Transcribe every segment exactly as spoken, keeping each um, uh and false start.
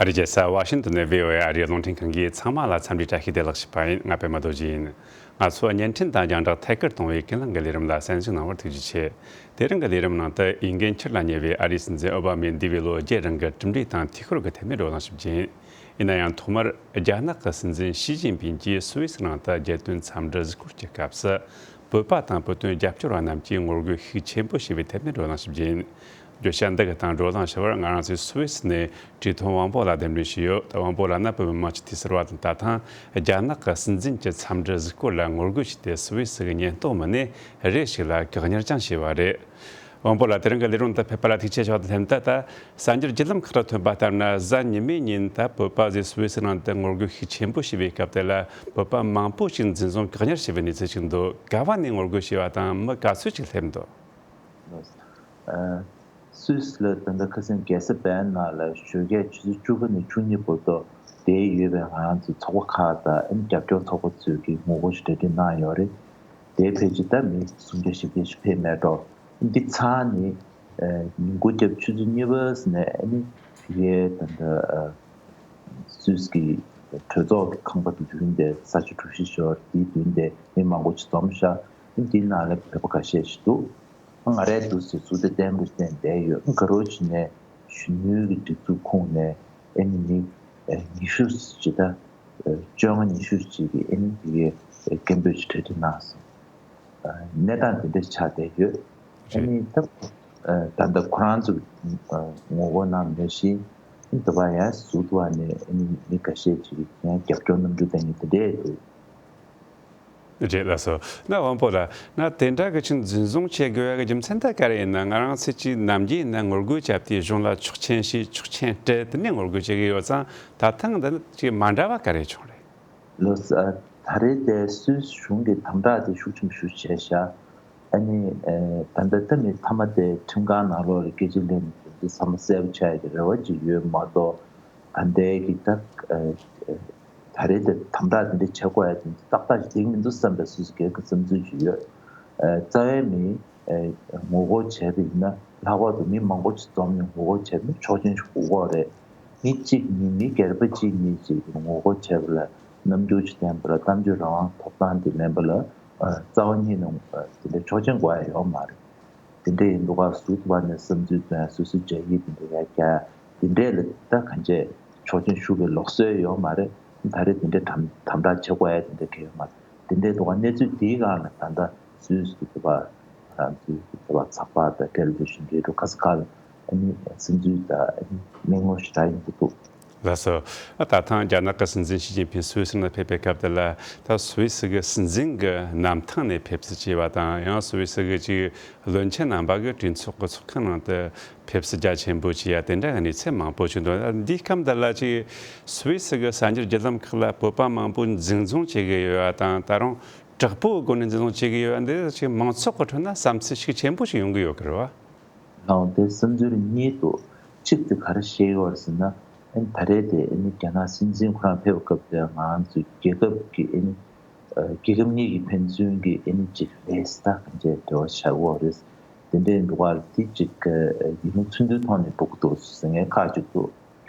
ཨ་རིའི་རྒྱལ་ས་ཝ་ཤིང་ཏོན་ནས་བྷི་ཨོ་ཨེ་ཨ་རིའི་རླུང་འཕྲིན་ཁང་གིས་ཚང་མ་ལ་འཚམས་འདྲི་བཀྲ་ཤིས་བདེ་ལེགས་ཞུས་པ་ཡིན། ང་པད་མ་རྡོ་རྗེ་ཡིན། ང་ཚོ་བརྙན་འཕྲིན་དང་རྒྱང་བསྒྲགས་ཐད་ཀར་གཏོང་བའི་ཀུན་གླེང་གི་ལས་རིམ་ལ་གསན་གཟིགས་གནང་བར་ཐུགས་རྗེ་ཆེ། དེ་རིང་གི་ལས་རིམ་ནང་དུ་འོས་འགན་འཁྱེར་ལ་ཉེ་བའི་ཨ་རིའི་སྲིད་འཛིན་ཨོ་བྷ་མས་འདས་པའི་ལོ་བརྒྱད་རིང་གི་གྲུབ་འབྲས་དང་འཐུས་ཤོར་གྱི་ཐད་ནས་བགྲོ་གླེང་ཞུ་རྒྱུ་ཡིན། ཡིན་ན་ཡང་ཐོག་མར་རྒྱ་ནག་གི་སྲིད་འཛིན་ཞི་ཅིན་ཕིང་གིས་སུད་སི་ནང་དུ་རྒྱལ་དོན་འཚམས་འདྲི་གཟིགས་སྐོར་གྱི་སྐབས་སུ། བོད་པ་དང་བོད་དོན་རྒྱབ་སྐྱོར་བ་རྣམས་ཀྱིས་ངོ་རྒོལ་ཤུགས་ཆེན་པོ་བྱས་པའི་ཐད་ནས་བགྲོ་གླེང་ཞུ་རྒྱུ་ཡིན། བརྗོད་བྱ་འདི་གི་སྟེང་བགྲོ་གླེང་ཞུ་བར་ང་རང་ཚོའི་སུད་སི་ནས་བཀྲས་མཐོང་དབང་པོ་ལགས་གདན་འདྲེན་ཞུས་ཡོད། དབང་པོ་ལགས་ནི་བོད་མི་མང་སྤྱི་འཐུས་ཟུར་པ་དང་། ད་ཐེངས་རྒྱ་ནག་གི་སྲིད་འཛིན་གྱི་འཚམས་འདྲི་གཟིགས་སྐོར་ལ་ངོ་རྒོལ་བྱས་ཏེ་སུད་སི་གི་ཉེན་རྟོག་མི་སྣས་རེ་ཞིག་ལ་བཀག་ཉར་ཀྱང་བྱས་པ་རེད། དབང་པོ་ལགས། དེ་རིང་གི་ལས་རིམ་དུ་ཕེབས་པ་ལ་ཐུགས་རྗེ་ཆེ་ཞུ་བ་དང་ལྷན་དུ། ད་གསར་འགྱུར་བརྒྱུད་ལམ་ཁག་ཏུ་ཐོན་པ་ལྟར་ན། གཟའ་ཉི་མའི་ཉིན་ད་བོད་པ་ཚོས་སུད་སི་ནང་དུ་ངོ་རྒོལ་ཤུགས་ཆེན་པོ་བྱས་པའི་སྐབས་དེ་ལ་བོད་པ་མང་པོ་ཞིག་འཛིན་བཟུང་བཀག་ཉར་བྱས་པའི་གནས་ཚུལ་ཞིག་འདུག། ག་བ་ནས་ངོ་རྒོལ་བྱས་པ་དང་མི་ག་ཚོད་ཅིག་སླེབས་འདུག། ཨ། སུད་སི་ལ་ད་ལྟ་ཁ་སང་རྒྱལ་ས་བྷེན་ནང་ལ་ཞོགས་ཀས་ཆུ་ཚོད་བཅུ་པ་ནས་བཅུ་གཉིས་བར་དུ་བསྡད་ཡོད་པའི་ང་རང་ཚོའི་ཚོགས་པ་ཁག་དང་། ཨ་ནི་རྒྱབ་སྐྱོར་ཚོགས་པ་ཚོས་ཀྱིས་ངོ་རྒོལ་ཞིག་གྲ་སྒྲིག་གནང་ཡོད་རེད། དེའི་ཕལ་ཆེར་ད་མི་སུམ་བརྒྱ་བཞི་བརྒྱ་ཞིག་ཕེབས་མེད་འགྲོ། འདི་ཚང་ནི་ཨ་ཉིན་གུང་རྒྱབ་ཆུ་ཚོད་གཉིས་པ་ནས། ཨ་ནི་དེ་གའི་ད་ལྟ་ཨ་སུད་སི་གི་གྲོས་ཚོགས་ཀྱི་ཁང་པ་དེ་མདུན་དེ། ས་ཆ་གྲུ་བཞི་ཤོར་དེའི་མདུན་དེ་མི་མང་པོ་ཅིག་འཛོམས་ཤག། འདིའི་ནང་ལ་བོད་པ་ཁ་ཤས་ཤིག་འདུག། ང་རས་འདུག་ཟེར་གཟུགས་དེ་བརྟན་པོ་བསྟན་བསྡད་ཡོད། ག་རེ་བྱས་ནས་གཞོན་ནུའི་གི་སྒྲིག་འཛུགས་ཁོངས་ནས། ཨ་ནི་མི་ཉི་ཤུ་ཅིག་ད། བཅོ་ལྔ་ཉི་ཤུ་ཅིག་གིས་ཨ་ནི་དེ་གའི་སྐད་འབོད་ཅིག་གྲ་སྒྲིག་གནང་སོང་། གནས་སྟངས་དེ་འདྲ་ཆགས་བསྡད་ཡོད། ཨ་ནི་ད་ད་ལྟ་ཁོ་རང་ཚོ་ངོ་རྒོལ་གནང་མེད་བཞིན། ཨ་ནི་དེ་བ་ཡང་ཟུར་དུ་བ་ནས་ཨ་ནི་མི་ཁ་ཤས་ཅིག་གིས་ཡང་རྒྱབ་སྐྱོར་གནང་རྒྱུ་དང་ཉིན་དེ་འདྲས་འདུག། རེད་ལགས་སོ། ན་དབང་པོ་ལགས། ན་དེ་འདྲ་གི་ཅིག་འཛིན་བཟུང་བྱེད་དགོས་ཡ་གི་རྒྱུ་མཚན་ད་ག་རེ་ཡིན་ན། ང་རང་ཚོས་ཅིག་ནམ་རྒྱུན་ན་ངོ་རྒོལ་བྱས་ཏེ་གཞུང་ལ་ཆོག་མཆན་ཞུས། ཆོག་མཆན་སྤྲད། དེ་ནས་ངོ་རྒོལ་བྱེད་ཀྱི་ཡོད་ཙང་། ད་ཐེངས་འདི་ནི་ཅིག་མ་འདྲ་བ་ག་རེ་བྱུང་རེད། ལགས་སོ། ད་རེས་དེ་སུད་སི་གཞུང་གིས་དམ་དྲག་དེ་ཤུགས་ཆེན་པོ་ཞིག་བྱས་ཤག། ཨ་ནི་ཨ་ད་ལྟ་ད་མི་མཐའ་མ་དེ་ཁྲིམས་ཁང་ནང་ལོགས་ལ་སྐད་ཆ་གླེང་ནས་དེ་ཚོ་ཚང་མ་གསལ་པོ་ཆགས་ཡ་གི་རེ་བ་ཅིག་ཡོད་མ་གཏོགས། ད་ལྟའི་གི་ད་ཨ་ད་རེས་དེ་དམ་དྲག་དེ་འདྲ་བྱེད་དགོས་ཡ་དེ་ཏག་ཏག་ཅིག་འགྲིག་མི་འདུག་བསམ་པའི་སུད་སི་རྒྱལ་ཁབ་བསམ་ཚུལ་ཅིག་ཡོད། ཨ་རྩ་བའི་མི་ཨ་ངོ་རྒོལ་བྱས་པ་ཡིན་ན། ལྷག་པར་དུ་མི་མང་པོ་ཅིག་འཛོམས་ནས་ངོ་རྒོལ་བྱས་པ་ན་ཆོག་མཆན་ཞིག་དགོས་ཀྱི་རེད། མི་གཅིག་གཉིས། མི་སྒེར་པ་གཅིག་གཉིས་ཅིག་ངོ་རྒོལ་བྱས་པ་ལ་རྣམ་འགྱུར་ཅིག་བསྟན་པ་ལ་གཏམ་བརྗོད་རང་དབང་ཐོབ་ཐང་དེ་མེད་པ་ལ། ཨ་རྩ་བ་ཉིད་ནས་དེ་འདྲའི་ཆོག་མཆན་དགོས་ཡ་ཡོད་མ་རེད། དེ་འདྲ་ཡིན་དུས་ག་ཟུར་དུ་བ་ནས་བསམ་ཚུལ་སྟོན་ཡ། སོ་སོའི་རྒྱ་ཡིག་དེ་འདྲ་ཡ་རྒྱག་ཡ་དེ་འདྲས་ལ་ད་གང་བྱས་ཆོག་མཆན་ཞུ་བའི་ལུགས་སྲོལ་ཡོད་མ་རེད། ད་རེས་དེ་འདྲའི་དམ་དམ་དྲག་བྱེད་དགོས་ཡ་དེ་འདྲ་གང་ཡང་ཡོད་མ་རེད། དེ་འདྲའི་དུས་ག་གནས་ཚུལ་དེའི་སྒང་ལ་ད་ལྟ་སུད་སི་དུ་བ་ང་ཚོའི་དུ་བ་ཚགས་པར་དང་ཊེ་ལི་བི་ཤན་རེ་ཌི་ཡོ་ག་ས་ག་ལ་ཨ་ནི་སིམ་འཛུལ་དང་ཨ་ནི་གླེང་སློང་ཞེ་དྲག་ཡོང་གི་འདུག། ལགས་སོ། ད་ཐེངས་རྒྱ་ནག་གི་སྲིད་འཛིན་ཞི་ཅིན་ཕིང་སུད་སི་ནང་ཕེབས་པའི་སྐབས་དེ་ལ། ད་སུད་སི་གི་སྲིད་འཛིན་གྱི་གནམ་ཐང་ནས་ཕེབས་བསུ་བྱས་པ་དང་། ཡང་སུད་སི་གི་ཅིག་བློན་ཆེན་རྣམ་པ་གིས་གྲོས་ཚོགས་ཀྱི་ཚོགས་ཁང་ནང་དུ་ཕེབས་བསུ་རྒྱ་ཆེན་པོ་བྱས་ཡ་དེ་འདྲ་གི་གནས་ཚུལ་མང་པོ་ཞིག་འདུག། འདིའི་སྐབས་འདི་ལ་ཅིག་སུད་སི་གི་གསར་འགྱུར་བརྒྱུད་ལམ་ཁག་ལ་བོད་པ་མང་པོ་འཛིན་བཟུང་བྱེད་ཀྱི་ཡོད་པ་དང་། ད་རུང་དྲག་པོའི་སྒོ་ནས་འཛིན་བཟུང་བྱེད་ཀྱི་ཡོད་པ་འདི་ཅིག་མང་ཚོགས་ཀྱི་ཁྲོད་ན་བསམ་ཚུལ་ཤུགས་ཆེན་པོ་ཞིག་ཡོང་གི་ཡོད་ཀྱི་རེད་བ། ལགས། དེ་བསམ་ཚུལ་གཉིས་འདུག། གཅིག་དེ་ག་རེ་བཤད་ཡོད་རེད་ཟེར་ན། ཨ་ནི་ད་རེས་དེ་ཨ་ནི་རྒྱ་ནག་སྲིད་འཛིན་ཁོ་རང་ཕེབས་སྐབས་དེ་ང་ཚོའི་རྒྱལ་ཁབ་ཀྱི་ཨ་ནི་ཨ་རྒྱལ་ཁབ་གཉིས་ཀྱི་ཕན་ཚུན་གྱི་ཨ་ནི་ཅིག་ལས་ད་གང་ཅིའི་འབྲེལ་བ་ཆགས་ཡོད་རེད། དེ་འདྲའི་འདུག་ག་ལ། དེ་ཅིག་ཨ་ཡིན་ན་ཚུལ་མཐུན་ཐོག་ནས་འགྲོ་གི་འདུག་ཟེར་མཁན་ཁག་ཅིག་འདུག།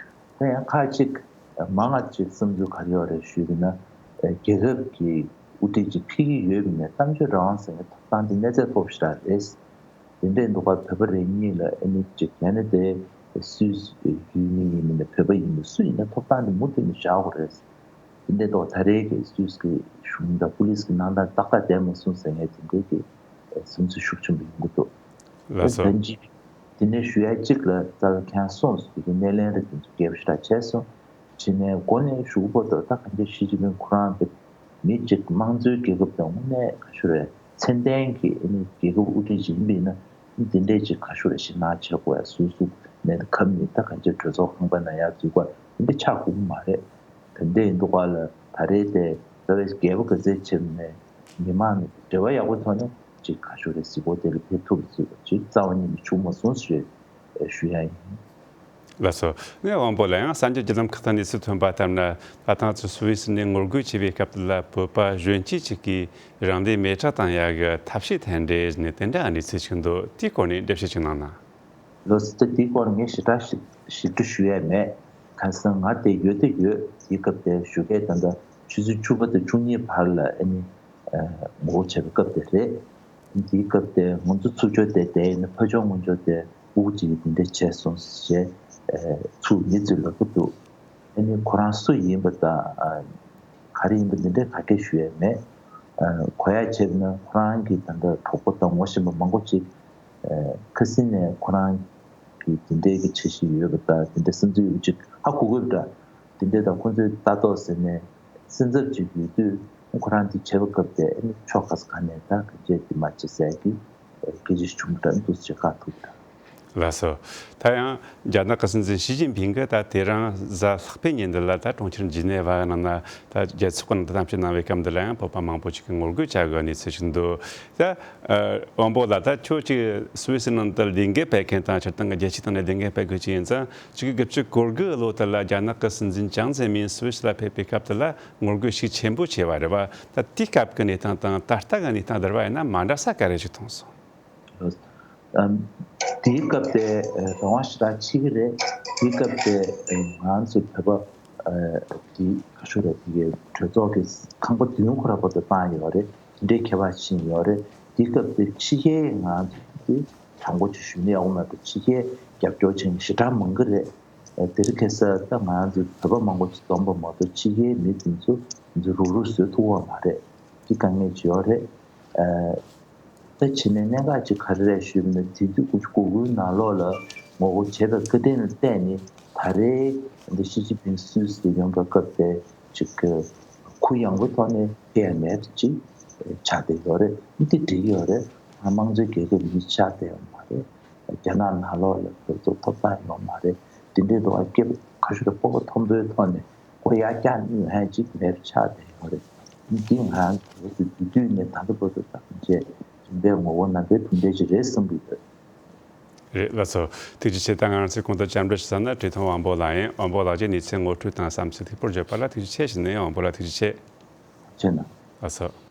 དེ་ཡང་ཁག་ཅིག་མང་ང་ཅིག་བསམ་ཚུལ་ག་རེ་ཡོད་རེད་ཞུས་པ་ན། ཨ་རྒྱལ་ཁབ་ཀྱི་དབུ་ཁྲིད་ཅིག་ཕེབས་ཀྱི་ཡོད་པ་ཡིན་ན་གཏམ་བརྗོད་རང་དབང་ཟེར་མཁན་ཐོབ་ཐང་དེ་གནས་ཚད་མཐོ་པོ་ཞེ་དྲག་རེད། དེ་འདྲའི་འདུག་ག། བོད་པ་རེ་གཉིས་ལ་ཨ་ནི་ཅིག་ཡང་ན་དེ་སུད་སི་ཡུལ་མི་ཡིན་མིན་ན་བོད་པ་ཡིན་མིན་སུ་ཡིན་ན་ཐོབ་ཐང་དེ་མུ་མཐུད་ནས་བཞག་དགོས་རེད། དེ་འདྲའི་འདུག་ག། ད་རེས་ཀྱི་སུད་སི་གི་གཞུང་དང་པུ་ལིས་ཀྱི་གནང་སྟངས་ཏག་ཏག་བསྡད་མ་སོང་ཟེར་མཁན་དེ་འདྲའི་གི་བསམ་ཚུལ་ཤུགས་ཆེན་པོ་ཡོང་གི་འདུག། ལགས་སོ། ད་ཅི་དེ་ནས་ཞུ་ཡ་གཅིག་ལ་རྩ་བའི་ཁྱེད་རང་གསུངས་སོང་། དེ་གི་སྣེ་ལེན་རེ་དེ་ཚོ་རྒྱས་པ་ཞེ་དྲག་བྱས་སོང་། ཕྱི་ནས་འགོ་ནས་ཞུ་བར་དུ་ད་གང་ཅི་ཞི་ཅིན་ཕིང་ཁོ་རང་གི་མི་གཅིག་དམངས་གཙོའི་རྒྱལ་ཁབ་དང་དངོས་གནས་ག་ཞུ་རེད། ཚད་ལྡན་གྱི་ཨ་ནི་རྒྱལ་ཁབ་དབུ་ཁྲིད་ཅིག་ཡིན་པ་ཡིན་ན། འདི་འདྲའི་ཅིག་ག་ཞུ་རེད། ཞེད་སྣང་བྱེད་དགོས་ཡ་སུ་སུ་ནས་ཁབ་ནི་ད་གང་ཅི་གྲོས་ཚོགས་ཁང་པ་ན་ཡར་འཛུལ་དགོས་འདི་འདྲ་ཆགས་དགོས་ཀྱི་མ་རེད། དེ་འདྲ་ཡིན་དུས་ག་ལ་ད་རེས་དེ་རྩ་བའི་རྒྱལ་པོ་ག་ཚད་ཆེ་ནས་མི་མང་ནས་འབྲེལ་བ་ཡག་པོ་ཐོག་ནས་ཅིག་ག་ཞུ་རེད། གཟིགས་སྐོར་དེ་ལ་ཕེབས་ཐུབ་ཚུལ་ཅིག་རྩ་བ་ཉིད་ནས་བྱུང་མ་སོང་ཞེས་ཞུ་ཡ་ཡིན། ལགས་སོ། ངས་དབང་པོ་ལ་ཡང་གསར་འགྱུར་བརྒྱུད་ལམ་ཁག་ཏུ་གནས་ཚུལ་ཐོན་པ་ལྟར་ན། ད་ཐེངས་ཚོ་སུད་སི་ནས་ངོ་རྒོལ་བྱས་པའི་སྐབས་དེ་ལ་བོད་པ་གཞོན་སྐྱེས་ཅིག་གིས་རང་ལུས་མེ་སྲེག་བཏང་ཡག་གི་ཐབས་ཤེས་དེ་འདྲའི་ནས་དེ་འདྲ་གནས་ཚུལ་ཞིག་འདུག། དེའི་སྐོར་ནས་འགྲེལ་བཤད་ཅིག་གནང་ན། ལགས་སོ། ད་དེའི་སྐོར་ངས་ཞེ་དྲག་ཞིབ་ཞིབ་ཕྲ་ཞུ་ཡ་མེད། གང་ཟེར་ང་དེ་ཡོད་དེ་ཡོད། དེའི་སྐབས་དེ་ཞོགས་ཀས་ད་ལྟ་ཆུ་ཚོད་བཅུ་པ་དང་བཅུ་གཉིས་བར་ལ་ཨ་ནི་ངོ་རྒོལ་བྱས་པའི་སྐབས་དེ་རེད། དེའི་སྐབས་དེ་ང་ཚོ་ཚུར་ཕྱོགས་དེ་བསྡད་ཡིན་ན་ཕར་ཕྱོགས་ང་ཚོ་དེ་དབུགས་ཅིག་འདི་འདྲ་བྱས་སོང་ཞེས་ཚུར་མི་ཚོས་ལབ་ཀྱི་འདུག་ཨ་ནི་ཁོ་རང་སུ་ཡིན་པ་དང་ག་རེ་ཡིན་པ་འདི་འདྲ་ག་གེ་ཞུ་ཡས་མེད། གོ་ཡ་བྱས་ན་ཁོ་རང་གི་ད་ལྟ་གྲོགས་པོ་དང་ངོ་ཤེས་པ་མང་པོ་ཅིག་ཁ་སང་ནས་ཁོ་རང་གི་དེ་འདྲའི་གི་འཆར་གཞི་ཡོད་པ་དང་དེ་འདྲའི་བསམ་ཚུལ་ཡོད་པ་ཅིག་ཧ་གོ་གི་ཡོད་པ་འདྲ། དེ་འདྲ་དང་ཁོ་ཚོའི་ལྟ་རྟོག་ཟེར་ནས་སེམས་འཚབ་ཅིག་ཡོད་དུས་ཁོ་རང་དེ་བྱས་པ་སྐབས་དེ་ཨ་ནི་ཕྱོགས་ག་ས་ག་ནས་ད་ག་འབྱེད་དེ་མ་བྱེད་ཟེར་གི་སྐད་ཆ་བྱུང་འདྲ་འདུག་ཅེས་བཀའ་ཐུབ་འདྲ། ལགས་སོ། ད་ཡང་རྒྱ་ནག་གི་སྲིད་འཛིན་ཞི་ཅིན་ཕིང་གིས་ད་དེ་རིང་གཟའ་ལྷག་པའི་ཉིན་འདི་ལ་ད་གྲོང་ཁྱེར་ཇི་ནེ་ཝ་ནང་ན་ད་རྒྱལ་ཚོགས་ཀྱི་ནང་དུ་གཏམ་བཤད་གནང་བའི་སྐབས་འདི་ལ་ཡང་བོད་པ་མང་པོ་ཅིག་གིས་ངོ་རྒོལ་བྱ་དགོས་གནས་ཚུལ་ཞིག་འདུག་ད་ཨ་དབང་པོ་ལགས། ད་ཁྱོད་ཅིག་སུད་སི་ནང་དུ་ལས་འགུལ་སྤེལ་མཁན་དང་སྤྱིར་བཏང་གི་རྒྱལ་སྤྱིའི་སྟེང་ནས་ལས་འགུལ་སྤེལ་དགོས་ཀྱི་ཡིན་ཙང་ཅིག་གི་དགུ་བཅུ་གོ་དགུ་ལོ་དེ་ལ་རྒྱ་ནག་གི་སྲིད་འཛིན་ཅང་ཙེ་མིན་སུད་སི་ལ་ཕེབས་པའི་སྐབས་དེ་ལ་ངོ་རྒོལ་ཤུགས་ཆེན་པོ་བྱས་པ་རེད་བ། ད་དེའི་སྐབས་ཀྱི་གནས་སྟངས་དང་ད་ལྟ་གི་གནས་སྟངས་བསྡུར་བ་ཡིན་ན་མ་འདྲ་ས་ག་རེ་ཞིག་མཐོང་སོང་། ཨམ། དེའི་སྐབས་དེ་ཨ་རང་དབང་ཞེ་དྲག་ཕྱི་གི་རེད། དེའི་སྐབས་དེ་ཨ་ང་ཚོ་བོད་པ་ཨ་དེ་ག་ཤོད་རེད། དེ་གའི་གྲོས་ཚོགས་ཀྱི་ཁང་པ་བདུན་ཁོ་ར་བར་དུ་བཏང་ཡོད་རེད། དེ་འདྲའི་ཁྱད་པར་ཕྱིན་ཡོད་རེད། དེའི་སྐབས་དེ་ཕྱི་རྒྱལ་ང་ཚོ་དེ་དྲང་པོ་ཅིག་ཞུས་ན་ཡག་པོ་མ་རེད། ཕྱི་རྒྱལ་རྒྱབ་སྐྱོར་བྱེད་མཁན་ཞེ་དྲག་མང་གི་རེད། ཨ་དེ་རིང་ཁ་སང་ད་ང་ཚོ་བོད་པ་མང་པོ་ཅིག་འཛོམས་པ་མ་གཏོགས་ཕྱི་རྒྱལ་མི་དེ་ཚོ་ང་ཚོ་རུག་རུག་བཟོས་ཐུབ་པ་མ་རེད། དེ་དཀའ་ངལ་ཅིག་ཡོད་རེད། ཨ། ད་བྱས་ནས་གནད་འགག་ཅིག་ག་རེ་རེད་ཞུས་པ་ན་དེ་དུས་དགུ་བཅུ་གོ་དགུའི་ནང་ལོགས་ལ་ངོ་རྒོལ་བྱས་པའི་སྐབས་དེ་ལ་བལྟས་ནས་ད་རེས་འདི་ཞི་ཅིན་ཕིང་སུད་སི་ཡོང་བའི་སྐབས་དེ་ཅིག་གུ་ཡངས་པོའི་ཐོག་ནས་ཕེབས་ཡ་མེད་ཅིག་ཆགས་བསྡད་ཡོད་རེད། འདི་འགྲིག་ཡོད་རེད། ང་དམངས་གཙོའི་རྒྱལ་ཁབ་མི་ཆགས་བསྡད་ཡོད་མ་རེད། རྒྱ་ནག་ནང་ལོགས་ལ་དེ་ཚོ་ཐོབ་ཐང་ཡོད་མ་རེད། དེ་འདྲའི་འདུག་ཨ་སྐད་ཁ་ཤོར་སྤོབས་པ་མཐོན་པོའི་ཐོག་ནས་ཁོ་ཡར་བཀྱག་ནུས་ཧན་ཅིག་མེད་པ་ཆགས་བསྡད་ཡོད་རེད། འདི་ང་རང་ཚོ་དུས་དུས་ནས་ད་ལྟ་བར་དུ་ད་བྱས་རིམ་པས་ངོ་བོ་ནང་པའི་གྲུབ་འབྲས་ཅིག་རེད་བསམ་གྱི་ཡོད། རེད། ལགས་སོ། ཐུགས་རྗེ་ཆེ། ད་ང་རང་ཚོའི་གོང་དུ་བཅར་འདྲི་ཞུ་ས་ན་བཀྲས་མཐོང་དབང་པོ་ལགས་ཡིན། དབང་པོ་ལགས་ཀྱིས་གནས་ཚུལ་ངོ་སྤྲོད་དང་བསམ་ཚུལ་ཐད་སྐོར་བརྗོད་པ་ལ་ཐུགས་རྗེ་ཆེ་ཞུ་ནས་ཡིན། དབང་པོ་ལགས་ཐུགས་རྗེ་ཆེ། ཆེ་ན། ལགས་སོ།